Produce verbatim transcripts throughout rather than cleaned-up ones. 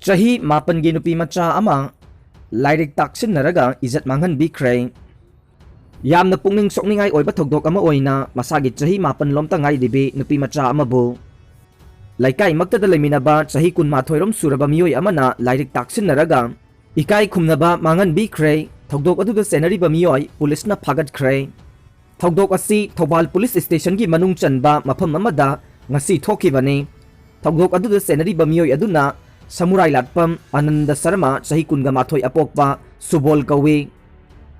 ꯆꯍꯤ ꯃꯥꯄꯟꯒꯤ ꯅꯨꯄꯤ ꯃꯆꯥ ꯑꯃ ꯂꯥꯏꯔꯤꯛ ꯇꯥꯛꯁꯤꯟꯅꯔꯒ ꯏꯖꯠ ꯃꯥꯡꯍꯟꯕꯤꯈ꯭ꯔꯦ꯫ ꯌꯥꯝꯅ ꯄꯨꯛꯅꯤꯡ ꯁꯣꯛꯅꯤꯡꯉꯥꯏ ꯑꯣꯏꯕ ꯊꯧꯗꯣꯛ ꯑꯃ ꯑꯣꯏꯅ ꯃꯁꯥꯒꯤ ꯆꯍꯤ ꯃꯥꯄꯟ ꯂꯣꯝꯇ ꯉꯥꯏꯔꯤꯕꯤ ꯅꯨꯄꯤ ꯃꯆꯥ ꯑꯃꯕꯨ ꯂꯩꯀꯥꯏꯃꯛꯇꯗ ꯂꯩꯃꯤꯟꯅꯕ ꯆꯍꯤ ꯀꯨꯟꯃꯥꯊꯣꯏ ꯔꯣꯝ ꯁꯨꯔꯕ ꯃꯤꯑꯣꯏ ꯑꯃꯅ ꯂꯥꯏꯔꯤꯛ ꯇꯥꯛꯁꯤꯟꯅꯔꯒ ꯏꯀꯥꯏ ꯈꯨꯝꯅꯕ ꯃꯥꯡꯍꯟꯕꯤꯈ꯭ꯔꯦ꯫ ꯊꯧꯗꯣꯛ ꯑꯗꯨꯗ ꯆꯦꯟꯅꯔꯤꯕ ꯃꯤꯑꯣꯏ ꯄꯨꯂꯤꯁꯅ ꯐꯥꯒꯠꯈ꯭ꯔꯦ꯫ ꯊꯧꯗꯣꯛ ꯑꯁꯤ ꯊꯧꯕꯥꯜ ꯄꯨꯂꯤꯁ ꯁ꯭ꯇꯦꯁꯟꯒꯤ ꯃꯅꯨꯡ ꯆꯟꯕ ꯃꯐꯝ ꯑꯃꯗ ꯉꯁꯤ ꯊꯣꯛꯈꯤꯕꯅꯤ꯫ ꯊꯧꯗꯣꯛ ꯑꯗꯨꯗ ꯆꯦꯟꯅꯔꯤꯕ ꯃꯤꯑꯣꯏ ꯑꯗꯨꯅ ꯁꯃꯨꯔꯥꯏ ꯂꯥꯠꯄꯝ ꯑꯅꯟꯗ ꯁꯔꯃ, ꯆꯍꯤ ꯀꯨꯟꯒ ꯃꯥꯊꯣꯏ ꯑꯄꯣꯛꯄ, ꯁꯨꯕꯣꯜ ꯀꯧꯏ꯫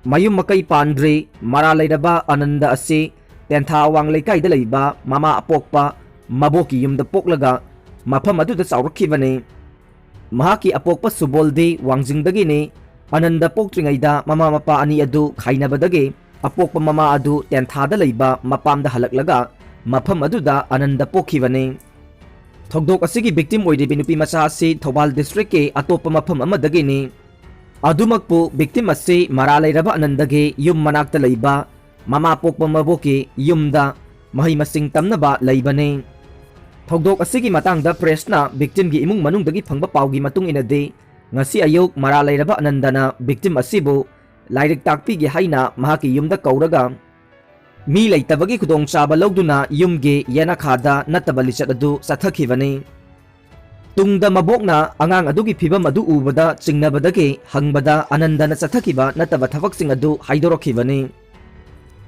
ꯃꯌꯨꯝ ꯃꯀꯩ ꯄꯥꯟꯗ꯭ꯔꯤ꯫ ꯃꯔꯥ ꯂꯩꯔꯕ ꯑꯅꯟꯗ ꯑꯁꯤ ꯇꯦꯟꯊꯥ ꯑꯋꯥꯡ ꯂꯩꯀꯥꯏꯗ ꯂꯩꯕ ꯃꯃꯥ ꯑꯄꯣꯛꯄ ꯃꯕꯣꯛꯀꯤ ꯌꯨꯝꯗ ꯄꯣꯛꯂꯒ ꯃꯐꯝ ꯑꯗꯨꯗ ꯆꯥꯎꯔꯛꯈꯤꯕꯅꯤ꯫ ꯃꯍꯥꯛꯀꯤ ꯑꯄꯣꯛꯄ ꯁꯨꯕꯣꯜꯗꯤ ꯋꯥꯡꯖꯤꯡꯗꯒꯤꯅꯤ꯫ ꯑꯅꯟꯗ ꯄꯣꯛꯇ꯭ꯔꯤꯉꯩꯗ ꯃꯃꯥ ꯃꯄꯥ ꯑꯅꯤ ꯑꯗꯨ ꯈꯥꯏꯅꯕꯗꯒꯤ ꯑꯄꯣꯛꯄ ꯃꯃꯥ ꯑꯗꯨ ꯇꯦꯟꯊꯥꯗ ꯂꯩꯕ ꯃꯄꯥꯝꯗ ꯍꯜꯂꯛꯂꯒ ꯃꯐꯝ ꯑꯗꯨꯗ ꯑꯅꯟꯗ ꯄꯣꯛꯈꯤꯕꯅꯤ꯫ ꯊꯧꯗꯣꯛ ꯑꯁꯤꯒꯤ victim ꯑꯣꯏꯔꯤꯕꯤ ꯅꯨꯄꯤ ꯃꯆꯥ ꯑꯁꯤ ꯊꯧꯕꯥꯜ districtꯀꯤ ꯑꯇꯣꯞꯄ ꯃꯐꯝ ꯑꯃꯗꯒꯤꯅꯤ꯫ ꯑꯗꯨꯃꯛꯄꯨ victim ꯑꯁꯤ ꯃꯔꯥ ꯂꯩꯔꯕ ꯑꯅꯟꯗꯒꯤ ꯌꯨꯝ ꯃꯅꯥꯛꯇ ꯂꯩꯕ ꯃꯃꯥ ꯄꯣꯛꯄ ꯃꯕꯣꯛꯀꯤ ꯌꯨꯝꯗ ꯃꯍꯩ ꯃꯁꯤꯡ ꯇꯝꯅꯕ ꯂꯩꯕꯅꯤ꯫ ꯊꯧꯗꯣꯛ ꯑꯁꯤꯒꯤ ꯃꯇꯥꯡꯗ pressꯅ victimꯒꯤ ꯏꯃꯨꯡ ꯃꯅꯨꯡꯗꯒꯤ ꯐꯪꯕ ꯄꯥꯎꯒꯤ ꯃꯇꯨꯡ ꯏꯟꯅꯗꯤ, ꯉꯁꯤ ꯑꯌꯨꯛ ꯃꯔꯥ ꯂꯩꯔꯕ ꯑꯅꯟꯗꯅ victim ꯑꯁꯤꯕꯨ ꯂꯥꯏꯔꯤꯛ ꯇꯥꯛꯄꯤꯒꯦ ꯍꯥꯏꯅ ꯃꯍꯥꯛꯀꯤ ꯌꯨꯝꯗ ꯀꯧꯔꯒ ꯃꯤ ꯂꯩꯇꯕꯒꯤ ꯈꯨꯗꯣꯡꯆꯥꯕ ꯂꯧꯗꯨꯅ ꯌꯨꯝꯒꯤ ꯌꯦꯅꯈꯥꯗ ꯅꯠꯇꯕ ꯂꯤꯆꯠ ꯑꯗꯨ ꯆꯠꯊꯈꯤꯕꯅꯤ꯫ ꯇꯨꯡꯗ ꯃꯕꯣꯛꯅ ꯑꯉꯥꯡ ꯑꯗꯨꯒꯤ ꯐꯤꯚꯝ ꯑꯗꯨ ꯎꯕꯗ ꯆꯤꯡꯅꯕꯗꯒꯤ ꯍꯪꯕꯗ ꯑꯅꯟꯗꯅ ꯆꯠꯊꯈꯤꯕ ꯅꯠꯇꯕ ꯊꯕꯛꯁꯤꯡ ꯑꯗꯨ ꯍꯥꯏꯗꯣꯔꯛꯈꯤꯕꯅꯤ꯫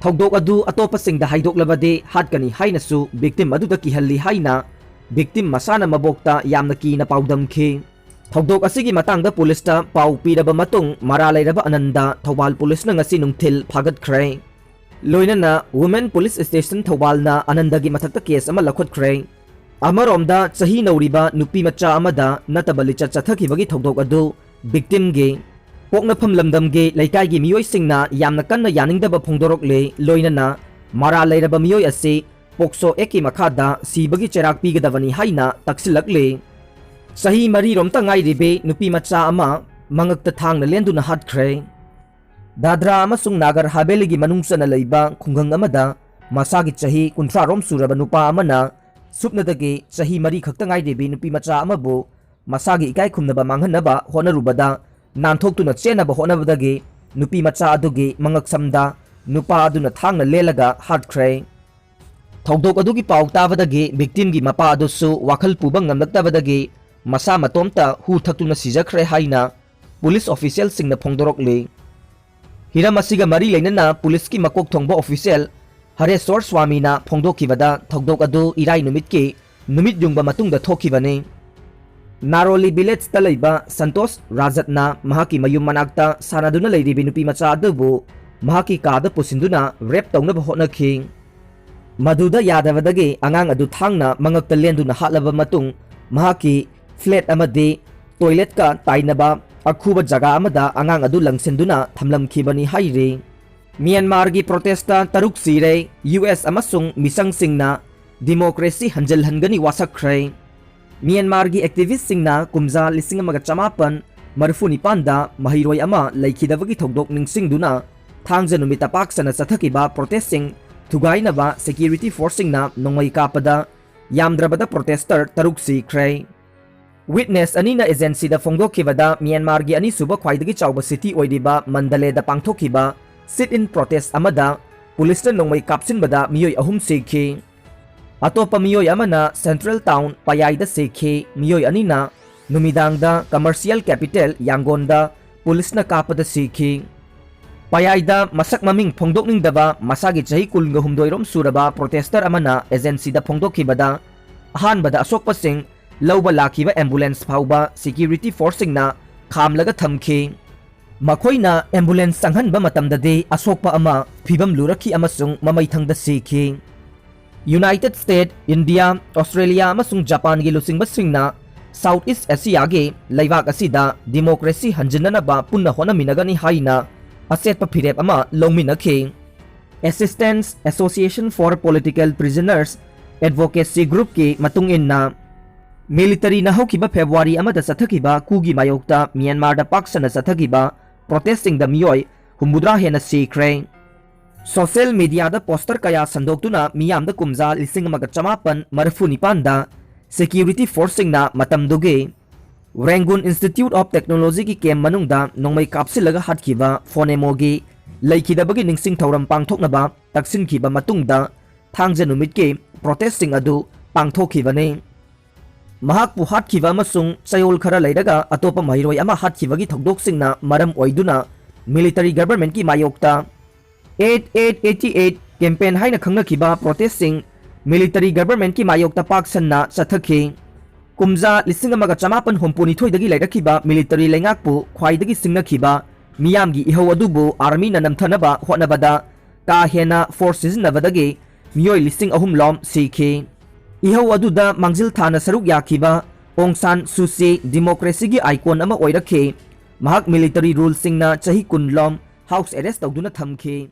ꯊꯧꯗꯣꯛ ꯑꯗꯨ ꯑꯇꯣꯞꯄꯁꯤꯡꯗ ꯍꯥꯏꯗꯣꯛꯂꯕꯗꯤ ꯍꯥꯠꯀꯅꯤ ꯍꯥꯏꯅꯁꯨ victim ꯑꯗꯨꯗ ꯀꯤꯍꯜꯂꯤ ꯍꯥꯏꯅ victim ꯃꯁꯥꯅ ꯃꯕꯣꯛꯇ ꯌꯥꯝꯅ ꯀꯤꯅ ꯄꯥꯎꯗꯝꯈꯤ꯫ ꯊꯧꯗꯣꯛ ꯑꯁꯤꯒꯤ ꯃꯇꯥꯡꯗ ꯄꯨꯂꯤꯁꯇ ꯄꯥꯎ ꯄꯤꯔꯕ ꯃꯇꯨꯡ ꯃꯔꯥ ꯂꯩꯔꯕ ꯑꯅꯟꯗ ꯊꯧꯕꯥꯜ ꯄꯨꯂꯤꯁꯅ ꯉꯁꯤ ꯅꯨꯡꯊꯤꯜ ꯐꯥꯒꯠꯈ꯭ꯔꯦ꯫ ꯂꯣꯏꯅꯅ Women Police Station ꯊꯧꯕꯥꯜꯅ ꯑꯅꯟꯗꯒꯤ ꯃꯊꯛꯇ case ꯑꯃ ꯂꯧꯈꯠꯈ꯭ꯔꯦ꯫ ꯑꯃꯔꯣꯝꯗ ꯆꯍꯤ ꯅꯧꯔꯤꯕ ꯅꯨꯄꯤ ꯃꯆꯥ ꯑꯃꯗ ꯅꯠꯇꯕ ꯂꯤꯆꯠ ꯆꯠꯊꯈꯤꯕꯒꯤ ꯊꯧꯗꯣꯛ ꯑꯗꯨ victimꯒꯤ ꯄꯣꯛꯅꯐꯝ ꯂꯝꯗꯝꯒꯤ ꯂꯩꯀꯥꯏꯒꯤ ꯃꯤꯑꯣꯏꯁꯤꯡꯅ ꯌꯥꯝꯅ ꯀꯟꯅ ꯌꯥꯅꯤꯡꯗꯕ ꯐꯣꯡꯗꯣꯔꯛꯂꯤ꯫ ꯂꯣꯏꯅꯅ ꯃꯔꯥ ꯂꯩꯔꯕ ꯃꯤꯑꯣꯏ ꯑꯁꯤ POCSO Actꯀꯤ ꯃꯈꯥꯗ ꯁꯤꯕꯒꯤ ꯆꯩꯔꯥꯛ ꯄꯤꯒꯗꯕꯅꯤ ꯍꯥꯏꯅ ꯇꯛꯁꯤꯜꯂꯛꯂꯤ꯫ ꯆꯍꯤ ꯃꯔꯤꯔꯣꯝꯇ ꯉꯥꯏꯔꯤꯕꯤ ꯅꯨꯄꯤ ꯃꯆꯥ ꯑꯃ ꯃꯉꯛꯇ ꯊꯥꯡꯅ ꯂꯦꯟꯗꯨꯅ ꯍꯥꯠꯈ꯭ꯔꯦ꯫ ꯗꯥꯗ꯭ꯔꯥ ꯑꯃꯁꯨꯡ ꯅꯥꯒꯔ ꯍꯥꯕꯦꯂꯤꯒꯤ ꯃꯅꯨꯡ ꯆꯟꯅ ꯂꯩꯕ ꯈꯨꯡꯒꯪ ꯑꯃꯗ ꯃꯁꯥꯒꯤ ꯆꯍꯤ ꯀꯨꯟꯊ꯭ꯔꯥ ꯔꯣꯝ ꯁꯨꯔꯕ ꯅꯨꯄꯥ ꯑꯃꯅ ꯁꯨꯞꯅꯗꯒꯤ ꯆꯍꯤ ꯃꯔꯤ ꯈꯛꯇ ꯉꯥꯏꯔꯤꯕꯤ ꯅꯨꯄꯤ ꯃꯆꯥ ꯑꯃꯕꯨ ꯃꯁꯥꯒꯤ ꯏꯀꯥꯏ ꯈꯨꯝꯅꯕ ꯃꯥꯡꯍꯟꯅꯕ ꯍꯣꯠꯅꯔꯨꯕꯗ ꯅꯥꯟꯊꯣꯛꯇꯨꯅ ꯆꯦꯟꯅꯕ ꯍꯣꯠꯅꯕꯗꯒꯤ ꯅꯨꯄꯤ ꯃꯆꯥ ꯑꯗꯨꯒꯤ ꯃꯉꯛꯁꯝꯗ ꯅꯨꯄꯥ ꯑꯗꯨꯅ ꯊꯥꯡꯅ ꯂꯦꯜꯂꯒ ꯍꯥꯠꯈ꯭ꯔꯦ꯫ ꯊꯧꯗꯣꯛ ꯑꯗꯨꯒꯤ ꯄꯥꯎ ꯇꯥꯕꯗꯒꯤ victimꯒꯤ ꯃꯄꯥ ꯑꯗꯨꯁꯨ ꯋꯥꯈꯜ ꯄꯨꯕ ꯉꯝꯂꯛꯇꯕꯗꯒꯤ ꯃꯁꯥ ꯃꯇꯣꯝꯇ ꯍꯨ ꯊꯛꯇꯨꯅ ꯁꯤꯖꯈ꯭ꯔꯦ ꯍꯥꯏꯅ police officialꯁꯤꯡꯅ ꯐꯣꯡꯗꯣꯔꯛꯂꯤ꯫ ꯍꯤꯔꯝ ꯑꯁꯤꯒ ꯃꯔꯤ ꯂꯩꯅꯅ policeꯀꯤ ꯃꯀꯣꯛ ꯊꯣꯡꯕ official ꯍꯔꯦꯁꯣꯔ ꯁ꯭ꯋꯥꯃꯤꯅ ꯐꯣꯡꯗꯣꯛꯈꯤꯕꯗ, ꯊꯧꯗꯣꯛ ꯑꯗꯨ ꯏꯔꯥꯏ ꯅꯨꯃꯤꯠꯀꯤ ꯅꯨꯃꯤꯠ ꯌꯨꯡꯕ ꯃꯇꯨꯡꯗ ꯊꯣꯛꯈꯤꯕꯅꯤ꯫ ꯅꯥꯔꯣꯂꯤ villageꯇ ꯂꯩꯕ ꯁꯟꯇꯣꯁ ꯔꯥꯖꯠꯅ ꯃꯍꯥꯛꯀꯤ ꯃꯌꯨꯝ ꯃꯅꯥꯛꯇ ꯁꯥꯟꯅꯗꯨꯅ ꯂꯩꯔꯤꯕꯤ ꯅꯨꯄꯤ ꯃꯆꯥ ꯑꯗꯨꯕꯨ ꯃꯍꯥꯛꯀꯤ ꯀꯥꯗ ꯄꯨꯁꯤꯟꯗꯨꯅ rape ꯇꯧꯅꯕ ꯍꯣꯠꯅꯈꯤ꯫ ꯃꯗꯨꯗ ꯌꯥꯗꯕꯗꯒꯤ ꯑꯉꯥꯡ ꯑꯗꯨ ꯊꯥꯡꯅ ꯃꯉꯛꯇ ꯂꯦꯟꯗꯨꯅ ꯍꯥꯠꯂꯕ ꯃꯇꯨꯡ, ꯃꯍꯥꯛꯀꯤ flat ꯑꯃꯗꯤ toiletꯀ ꯇꯥꯏꯅꯕ ꯑꯈꯨꯕ ꯖꯒꯥ ꯑꯃꯗ ꯑꯉꯥꯡ ꯑꯗꯨ ꯂꯪꯁꯤꯟꯗꯨꯅ ꯊꯝꯂꯝꯈꯤꯕꯅꯤ ꯍꯥꯏꯔꯤ꯫ ꯃ꯭ꯌꯥꯟꯃꯥꯔꯒꯤ protestꯇ ꯇꯔꯨꯛ ꯁꯤꯔꯦ, ꯌꯨ ꯑꯦꯁ ꯑꯃꯁꯨꯡ ꯃꯤꯆꯪꯁꯤꯡꯅ democracy ꯍꯟꯖꯤꯜꯍꯟꯒꯅꯤ ꯋꯥꯁꯛꯈ꯭ꯔꯦ꯫ ꯃ꯭ꯌꯥꯟꯃꯥꯔꯒꯤ activistꯁꯤꯡꯅ ꯀꯨꯝꯖꯥ ꯂꯤꯁꯤꯡ ꯑꯃꯒ ꯆꯃꯥꯄꯟ ꯃꯔꯤꯐꯨ ꯅꯤꯄꯥꯟꯗ ꯃꯍꯩꯔꯣꯏ ꯑꯃ ꯂꯩꯈꯤꯗꯕꯒꯤ ꯊꯧꯗꯣꯛ ꯅꯤꯡꯁꯤꯡꯗꯨꯅ ꯊꯥꯡꯖ ꯅꯨꯃꯤꯠꯇ ꯄꯥꯛ ꯁꯟꯅ ꯆꯠꯊꯈꯤꯕ protestꯁꯤꯡ ꯊꯨꯒꯥꯏꯅꯕ security forceꯁꯤꯡꯅ ꯅꯣꯡꯃꯩ ꯀꯥꯞꯄꯗ ꯌꯥꯝꯗ꯭ꯔꯕꯗ protester ꯇꯔꯨꯛ ꯁꯤꯈ꯭ꯔꯦ꯫ Witness ꯑꯅꯤꯅ agencyꯗ ꯐꯣꯡꯗꯣꯛꯈꯤꯕꯗ, ꯃ꯭ꯌꯥꯟꯃꯥꯔꯒꯤ ꯑꯅꯤꯁꯨꯕ ꯈ꯭ꯋꯥꯏꯗꯒꯤ ꯆꯥꯎꯕ city ꯑꯣꯏꯔꯤꯕ ꯃꯟꯗꯂꯦꯗ ꯄꯥꯡꯊꯣꯛꯈꯤꯕ sit-in protest ꯑꯃꯗ policeꯅ ꯅꯣꯡꯃꯩ ꯀꯥꯞꯁꯤꯟꯕꯗ ꯃꯤꯑꯣꯏ ꯑꯍꯨꯝ ꯁꯤꯈꯤ꯫ ꯑꯇꯣꯞꯄ ꯃꯤꯑꯣꯏ ꯑꯃꯅ central town ꯄꯌꯥꯏꯗ ꯁꯤꯈꯤ꯫ ꯃꯤꯑꯣꯏ ꯑꯅꯤꯅ ꯅꯨꯃꯤꯗꯥꯡꯗ commercial capital ꯌꯥꯡꯒꯣꯟꯗ policeꯅ ꯀꯥꯞꯄꯗ ꯁꯤꯈꯤ꯫ ꯄꯌꯥꯏꯗ ꯃꯁꯛ ꯃꯃꯤꯡ ꯐꯣꯡꯗꯣꯛꯅꯤꯡꯗꯕ ꯃꯁꯥꯒꯤ ꯆꯍꯤ ꯀꯨꯟꯒ ꯍꯨꯝꯗꯣꯏ ꯔꯣꯝ ꯁꯨꯔꯕ protester ꯑꯃꯅ agencyꯗ ꯐꯣꯡꯗꯣꯛꯈꯤꯕꯗ, ꯑꯍꯥꯟꯕꯗ ꯑꯁꯣꯛꯄꯁꯤꯡ ꯂꯧꯕ ꯂꯥꯛꯈꯤꯕ ambulance ꯐꯥꯎꯕ security forceꯁꯤꯡꯅ ꯈꯥꯝꯂꯒ ꯊꯝꯈꯤ꯫ ꯃꯈꯣꯏꯅ ambulance ꯆꯪꯍꯟꯕ ꯃꯇꯝꯗꯗꯤ ꯑꯁꯣꯛꯄ ꯑꯃ ꯐꯤꯕꯝ ꯂꯨꯔꯛꯈꯤ ꯑꯃꯁꯨꯡ ꯃꯃꯩꯊꯪꯗ ꯁꯤꯈꯤ꯫ United States, India, Australia ꯑꯃꯁꯨꯡ ꯖꯄꯥꯟꯒꯤ ꯂꯨꯆꯤꯡꯕꯁꯤꯡꯅ South East Asiaꯒꯤ ꯂꯩꯕꯥꯛ ꯑꯁꯤꯗ democracy ꯍꯟꯖꯤꯟꯅꯅꯕ ꯄꯨꯟꯅ ꯍꯣꯠꯅꯃꯤꯟꯅꯒꯅꯤ ꯍꯥꯏꯅ ꯑꯆꯦꯠꯄ ꯐꯤꯔꯦꯞ ꯑꯃ ꯂꯧꯃꯤꯟꯅꯈꯤ꯫ Assistance Association for Political Prisoners Advocacy Groupꯀꯤ ꯃꯇꯨꯡ ꯏꯟꯅ, militaryꯅ ꯍꯧꯈꯤꯕ February ꯑꯃꯗ ꯆꯠꯊꯈꯤꯕ coup ꯒꯤ ꯃꯥꯌꯣꯛꯇ ꯃ꯭ꯌꯥꯟꯃꯥꯔꯗ ꯄꯥꯛ ꯁꯟꯅ ꯆꯠꯊꯈꯤꯕ protestꯁꯤꯡꯗ ꯃꯤꯑꯣꯏ ꯍꯨꯝꯐꯨꯇꯔꯥ ꯍꯦꯟꯅ ꯁꯤꯈ꯭ꯔꯦ꯫ Social mediaꯗ poster ꯀꯌꯥ ꯁꯟꯗꯣꯛꯇꯨꯅ ꯃꯤꯌꯥꯝꯗ ꯀꯨꯝꯖꯥ ꯂꯤꯁꯤꯡ ꯑꯃꯒ ꯆꯃꯥꯄꯟ ꯃꯔꯤꯐꯨ ꯅꯤꯄꯥꯟꯗ security forceꯁꯤꯡꯅ ꯃꯇꯝꯗꯨꯒꯤ ꯔꯦꯡꯒꯨꯟ Institute of Technologyꯒꯤ camp ꯃꯅꯨꯡꯗ ꯅꯣꯡꯃꯩ ꯀꯥꯞꯁꯤꯜꯂꯒ ꯍꯥꯠꯈꯤꯕ ꯐꯣꯅꯦꯃꯣꯒꯤ ꯂꯩꯈꯤꯗꯕꯒꯤ ꯅꯤꯡꯁꯤꯡ ꯊꯧꯔꯝ ꯄꯥꯡꯊꯣꯛꯅꯕ ꯇꯛꯁꯤꯟꯈꯤꯕ ꯃꯇꯨꯡꯗ ꯊꯥꯡꯖ ꯅꯨꯃꯤꯠꯀꯤ protestꯁꯤꯡ ꯑꯗꯨ ꯄꯥꯡꯊꯣꯛꯈꯤꯕꯅꯤ꯫ ꯃꯍꯥꯛꯄꯨ ꯍꯥꯠꯈꯤꯕ ꯑꯃꯁꯨꯡ ꯆꯌꯣꯜ ꯈꯔ ꯂꯩꯔꯒ ꯑꯇꯣꯞꯄ ꯃꯍꯩꯔꯣꯏ ꯑꯃ ꯍꯥꯠꯈꯤꯕꯒꯤ ꯊꯧꯗꯣꯛꯁꯤꯡꯅ ꯃꯔꯝ ꯑꯣꯏꯗꯨꯅ military governmentꯀꯤ ꯃꯥꯌꯣꯛꯇ eight eight eighty eight campaign ꯍꯥꯏꯅ ꯈꯪꯅꯈꯤꯕ protestꯁꯤꯡ military governmentꯀꯤ ꯃꯥꯌꯣꯛꯇ ꯄꯥꯛ ꯁꯟꯅ ꯆꯠꯊꯈꯤ꯫ ꯀꯨꯝꯖꯥ ꯂꯤꯁꯤꯡ ꯑꯃꯒ ꯆꯃꯥꯄꯟ ꯍꯨꯝꯐꯨ ꯅꯤꯊꯣꯏꯗꯒꯤ ꯂꯩꯔꯛꯈꯤꯕ military ꯂꯩꯉꯥꯛꯄꯨ ꯈ꯭ꯋꯥꯏꯗꯒꯤ ꯁꯤꯡꯅꯈꯤꯕ ꯃꯤꯌꯥꯝꯒꯤ ꯏꯍꯧ ꯑꯗꯨꯕꯨ armyꯅ ꯅꯝꯊꯅꯕ ꯍꯣꯠꯅꯕꯗ ꯀꯥ ꯍꯦꯟꯅ force ꯁꯤꯖꯤꯟꯅꯕꯗꯒꯤ ꯃꯤꯑꯣꯏ ꯂꯤꯁꯤꯡ ꯑꯍꯨꯝ ꯂꯣꯝ ꯁꯤꯈꯤ꯫ ꯏꯍꯧ ꯑꯗꯨꯗ ꯃꯥꯡꯖꯤꯜ ꯊꯥꯅ ꯁꯔꯨꯛ ꯌꯥꯈꯤꯕ ꯑꯣꯡ ꯁꯥꯟ ꯁꯨꯆꯤ democracyꯒꯤ icon ꯑꯃ ꯑꯣꯏꯔꯛꯈꯤ꯫ ꯃꯍꯥꯛ military ruleꯁꯤꯡꯅ ꯆꯍꯤ ꯀꯨꯟ ꯂꯣꯝ house arrest ꯇꯧꯗꯨꯅ ꯊꯝꯈꯤ꯫